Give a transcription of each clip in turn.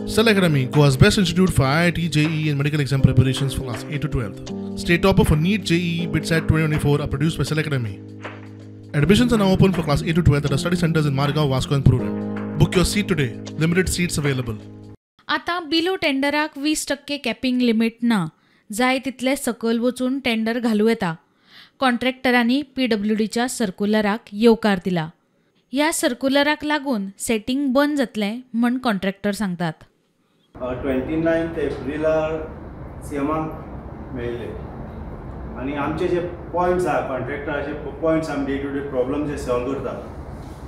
Cell Academy, Goa's best institute for IIT, JEE and medical exam preparations for class 8 to 12. State topper for NEET, JEE, BITSAT 2024 are produced by Cell Academy. Admissions are now open for class 8 to 12 at our study centers in Margao, Vasco and Prudent. Book your seat today. Limited seats available. आतां below टेंडराक 20% capping limit ना, जाय तितले सकयल वचून tender घालूं येता. कॉन्ट्रॅक्टरांनी पीडब्ल्यूडीच्या सर्कुलराक येवकार दिला. ह्या सर्कुलराक लागून सेटिंग बंद जातलें म्हण कॉन्ट्रॅक्टर सांगतात. 29 एप्रिलाक सीएमाक मेळिल्ले आनी आमचे जे पॉयंट्स आहा कॉन्ट्रॅक्टराचे पॉयंट्स आमी डे टू डे प्रॉब्लम जे सॉल्व करता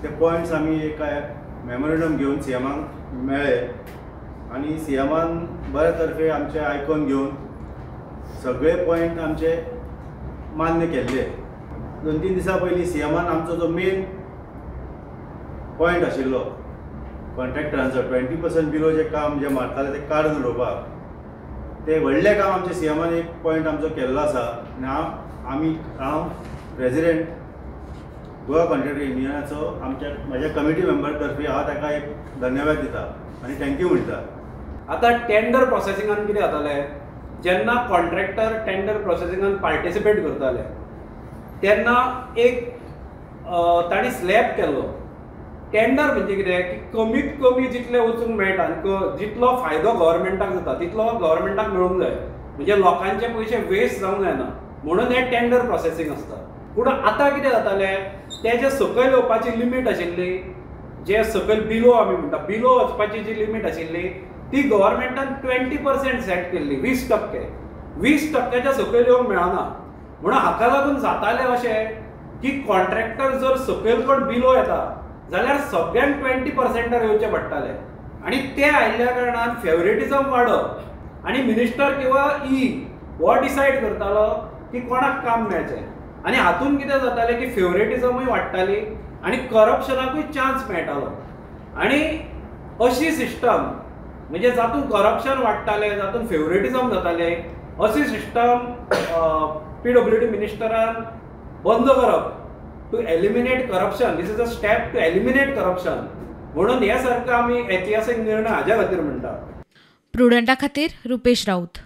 ते पॉयंट्स आमी एक मेमोरेंडम घेवन सीएमाक मेळ्ळे आनी सीएमान बऱ्या तर्फे आमचे आयकून घेवन सगळे पॉयंट आमचे मान्य केल्ले. 2-3 दिसां पयलीं सीएमान आमचो जो मेन पॉयंट आशिल्लो कॉन्ट्रॅक्टरांचो 20% बिलो जे काम जे मारताले ते काडून उडोवपाक ते व्हडलें काम आमचे सीएमान एक पॉयंट आमचो केल्लो आसा. आनी हांव प्रेजिडेंट गोवा कॉन्ट्रॅक्टर युनियनाचो आमच्या म्हज्या कमिटी मेंबर तर्फे हांव ताका एक धन्यवाद दिता आनी thank you म्हणटा. आतां टेंडर प्रोसेसिंगान कितें जातालें, जेन्ना कॉन्ट्रॅक्टर टेंडर प्रोसेसिंगान पार्टिसिपेट करताले तेन्ना एक तांणी स्लॅब केल्लो. टेंडर म्हणजे कितें की कमीत कमी जितले वचूंक मेळटा आनी जितलो फायदो गव्हर्मेंटाक जाता तितलो गव्हर्मेंटाक मेळूंक जाय, म्हणजे लोकांचे पयशे वेस्ट जावंक जायना म्हणून हें टेंडर प्रोसेसींग आसता. पूण आतां कितें जातालें, ते जे सकयल येवपाची लिमीट आशिल्ली, जे सकयल बिलो आमी म्हणटा बिलो वचपाची जी लिमीट आशिल्ली ती गव्हर्मेंटान 20% सेट केल्ली, 20%. 20%च्या सकयल येवंक मेळना. म्हणून हाका लागून जातालें अशें की कॉन्ट्रॅक्टर जर सकयल कोण बिलो येता जाल्यार सगळ्यांक 20%र येवचें पडटालें आनी ते आयिल्ल्या कारणान फेवरेटिजम वाडप आनी मिनिस्टर किंवा ई हो डिसायड करतालो की कोणाक काम मेळचें. आनी हातून कितें जातालें की फेवरेटिजमूय वाडटाली आनी करप्शनाकूय चान्स मेळटालो. आनी अशी सिस्टम म्हणजे जातून करप्शन वाडटालें, जातून फेवरेटिजम जातालें, अशी सिस्टम पीडब्ल्यूडी मिनिस्टरान बंद करप, to eliminate corruption. This is a step to eliminate corruption. म्हणून हे सारको आमी ऐतिहासीक निर्णय हाज्या खातीर म्हणटा. प्रुडंटा खातीर रुपेश राऊत.